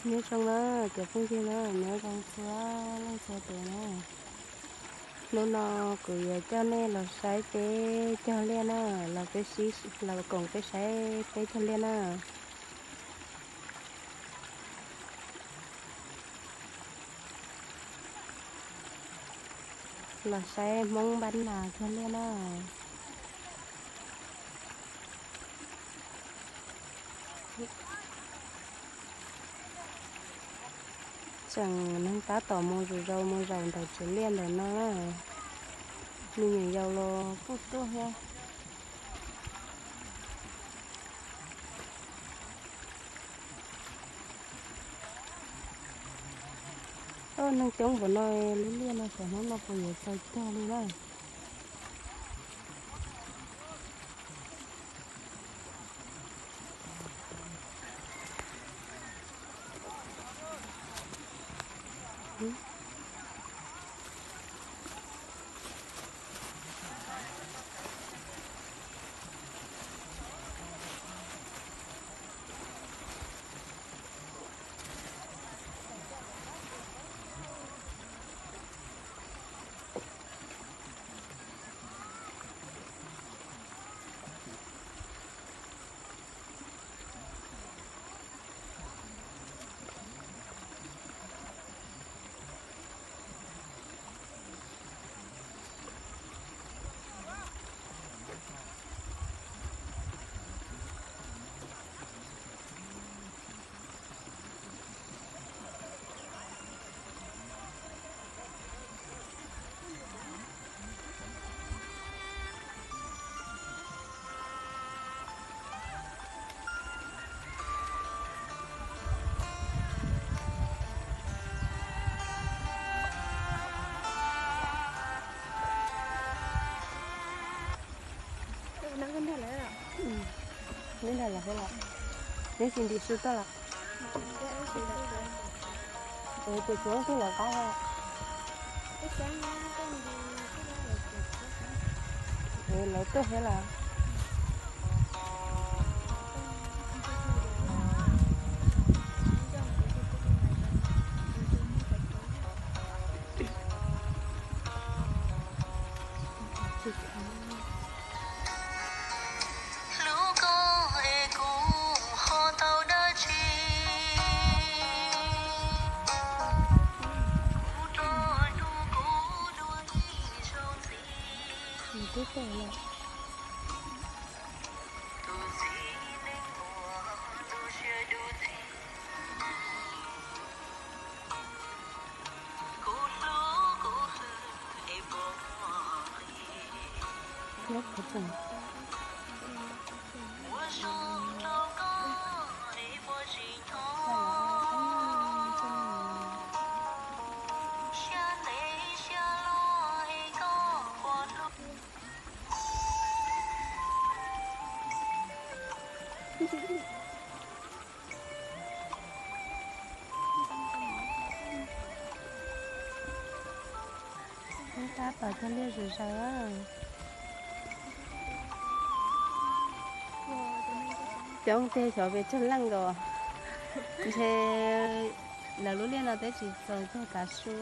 Nyob zoo na cov phooj ywg na, nyob zoo txhua leej txhua tus na. Hnub no kuv yuav coj nej los saib peb cog liaj na, los peb sib, los koom peb saib peb cog liaj na. Los saib Hmoob Npab Nas cog liaj na. Tseem neeg tab tom mus zaum zaus mus zaum ntawm tsev liaj ntawm no na. Me nyuam yaus los kuj tuaj thiab. Neeg coob npaum no, lub liaj no xyov hnub no puas yuav txaus cog li na. Neb nrog lawv thiab los? Neb tsis ntim su tuaj los? Ces tsuav twg lawv qab. Lawv tuaj thiab los? Tab tom cog liaj zom zaws. Coob tiag, xyov pes tsawg leej nkaus. Ntshe lawv lub liaj no twb tsis txaus cog tav su.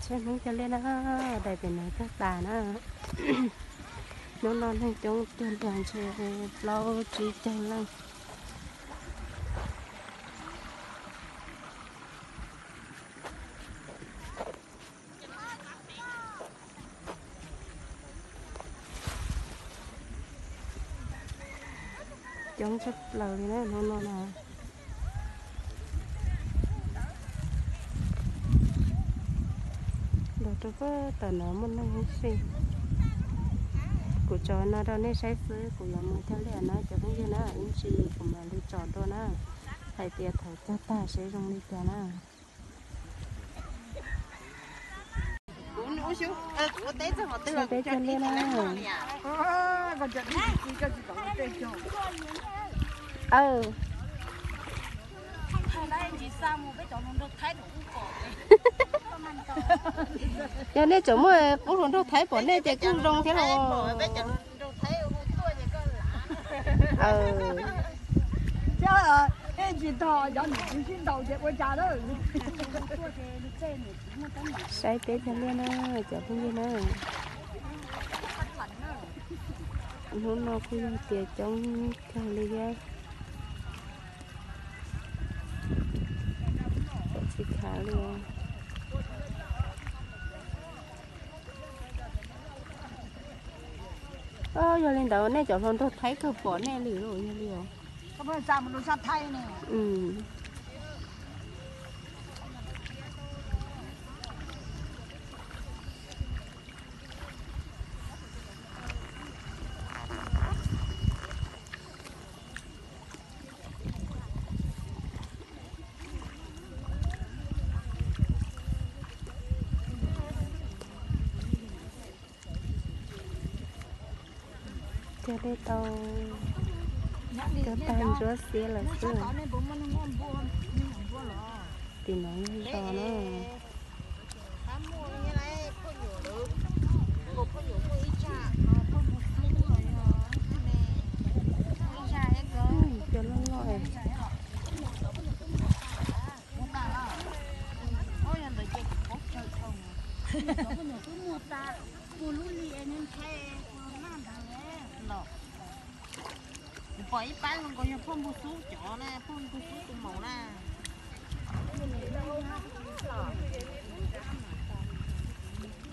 Tsheb Hmoob cog liaj na, daim pem no cog tas na. Hnub no neeg coob tiag tiag, ntshe plaub tsib caug leej. Coob tshaj plaws li na hnub no na. Los rau pem tawm no muaj neeg ib si. Kuv tso no rau nej saib xwb, kuv yuav mus cog liaj na cov phooj ywg na, ib ntsis kuv mam li tso dua na. Hais tias thaum cog tag seb zoo li cas na. Peb cog liaj na. Yog nej tseem muaj qub hluas nraug Thaib pom nej ces kuj zoo thiab los. Thiab tsis tog cov niam txiv sib ntaus ces ua cas lawm. Saib peb cog liaj na, cov phooj ywg na. Hnub no kuj yog tias coob kawg li thiab. Pom tsis khav li. Yog li ntawd nej cov hluas nraug Thaib kawg pom nej li los yog li os. Cog dej tau, cog tag ntsuab xiab lawm xwb. Tim no yog zos na. Cog loj loj. Kuv pom ib pab zoo nkaus yog phooj npug xub cov na, phooj npug xub tus maum na.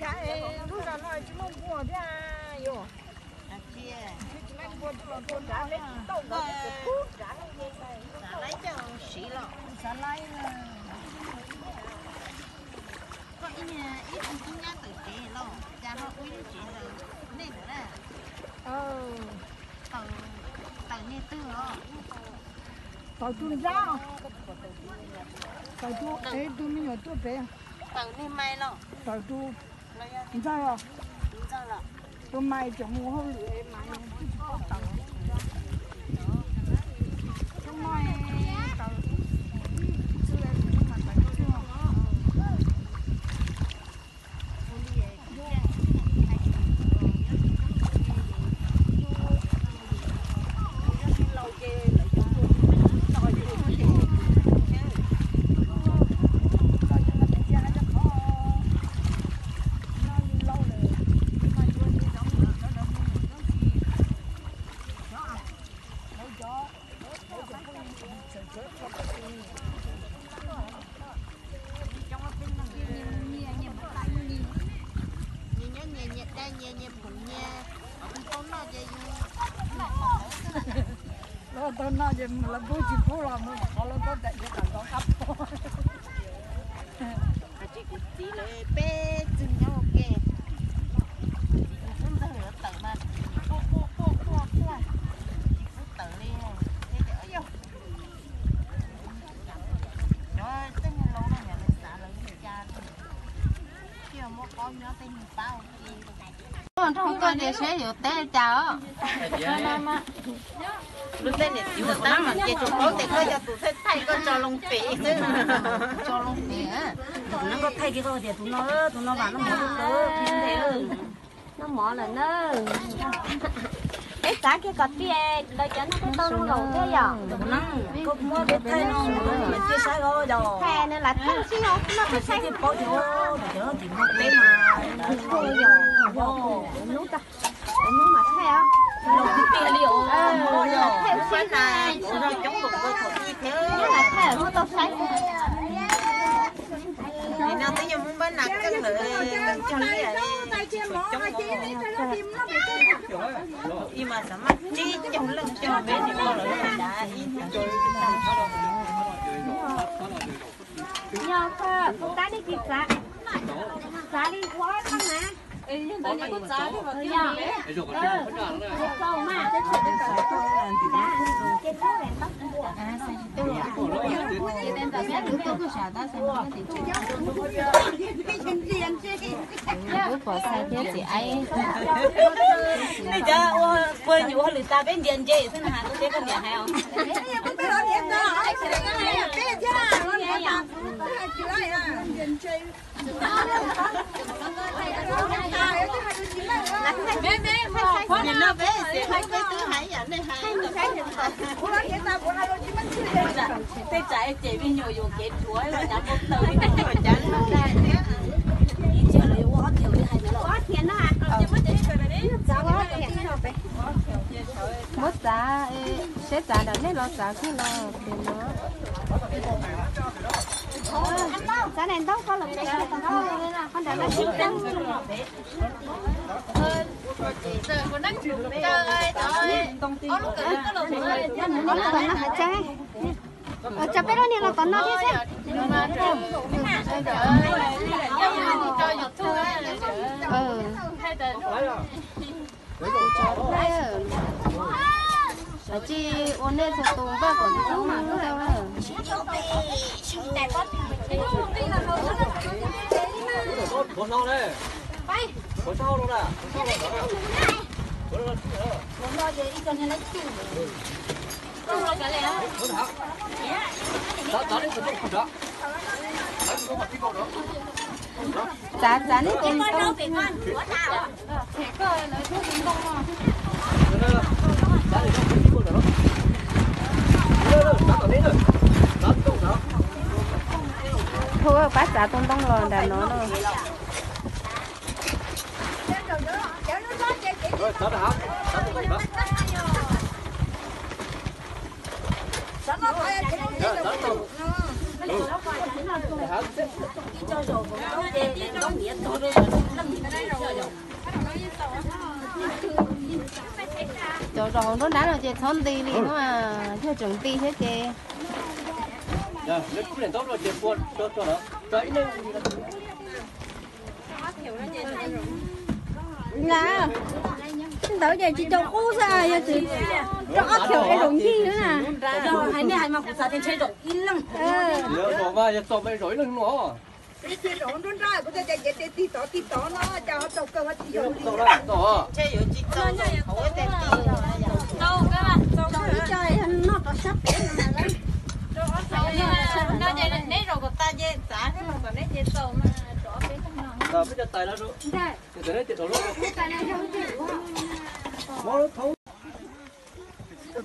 Cas lub zos no tsis muaj npua thiab yom? Xav laib coj siv los. Koj ib tug tub nyab tawm tsev los cas ho ua ib lub tsev ntawm nej ntawd na? Tawm niag twg os? Tawm tus nrab, tawm tus, tus me nyuam tuaj pem. Tawm niag mais los? Tawm tus ntxawg os. Tus mais tseem mus hauj lwm es mais twb tsis paub tawm. Hnub no tawm, txwv mas tawm tus twg os? Nyias nyob nyias, nyias dai nyias, nyias phoom nyias, qhov twg tau noj ces yus. Lawv tau noj ces lawv pub tsis pub los mus qhov lawv pub tam sim tam nkaus qab pom. Tsis kuv txiv lawv peb txwg nyob ua ke, txiv tus tub ntxawg lawv tawm mas quaj quaj quaj quaj quaj, tsis pub tawm li. Thiab tias yog cov tej niag laus no yog lawv xav lawv li cas, thiaj muab qaub nyob tej niag pab ua ke. Nroog koj ces seb yuav teb li cas os. Lub tej niam txiv ua tab mas ces tsuas paub tias koj yog tus thaij thaij koj tso loo pem xwb. Tso loo pem. Tus no koj thaij kiag koj tias tus no, tus no vam noj mov, tus no noj mov lawm na. Peb txav kiag kom tiag, lawv cov neeg peb tau zoo laus thiab yom. Koj muab peb thaij no, lawv thiaj saib os yom. Thaij nws lam thaij xwb os, noj peb saib. Thiaj paub tias cov tim no peb mas yog hnub, hnub mas thaij os. Thaij xwb na, hnub mas thaij os, muab tau saib. Nim no twb yog Hmoob Npab Nas keej lawm, keej cog liaj li. Wb pom Xais thiab txiv Aib. Nej cov ua, ua nyuam ua lwm tas peb ntiav ntses xwb na, kuv teb koj niam hais os. Tej tsam ces me nyuam yuam kev dhuav los nyav npau taws li. Muab txav, seb txav nram nej los txav kiag los pem no. Txav daim ntaub ko los pem, qhov nram no sib teeb. Tso peb lub niag los tom no thiab xwb. Tsis ua nej txhua tus npaj kom txog. Txav, txav nej tus ntoo. Hu pab txav tus ntoo los nram no no. Cov zos hauv nruab nrab no ces txhob nti li no, yog tseem nti thiab ces. Ntawd ces tsis tau qub xwb, yog tsis rau ob thaum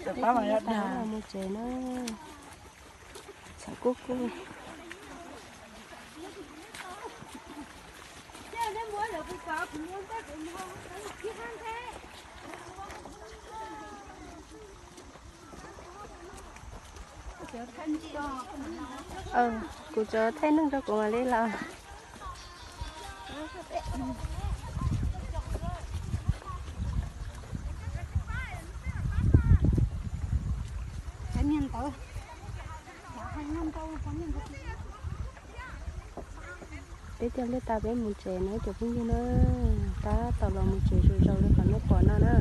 es zaum ncig xwb na. Mus tsev na. Tshav kub kub. Kuv tso thaij neeg rau kuv mam li los. Peb cog liaj tas peb mus tsev na cov phooj ywg na. Tab tom los mus tsev zoo zoo li qhov nej pom no na.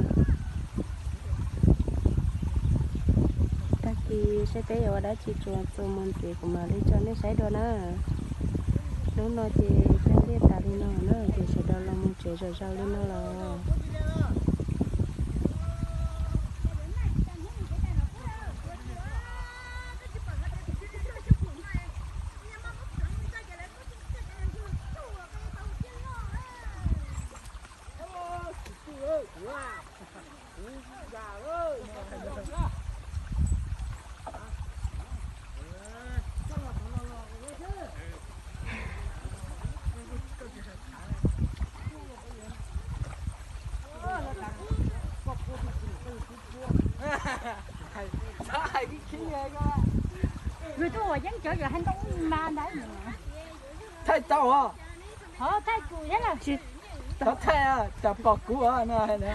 Tag kis seb peb yuav ua dab tsi tsuas txuas mus ntxiv kuv mam li tso nej saib dua na. Hnub no ces cog liaj tas li no na ces sawv daws los mus tsev zoo zoo li no los. Thaij tau os. Thaij kuv thiab na. Tsis, Thov thaij, cas pom kuv no hais na.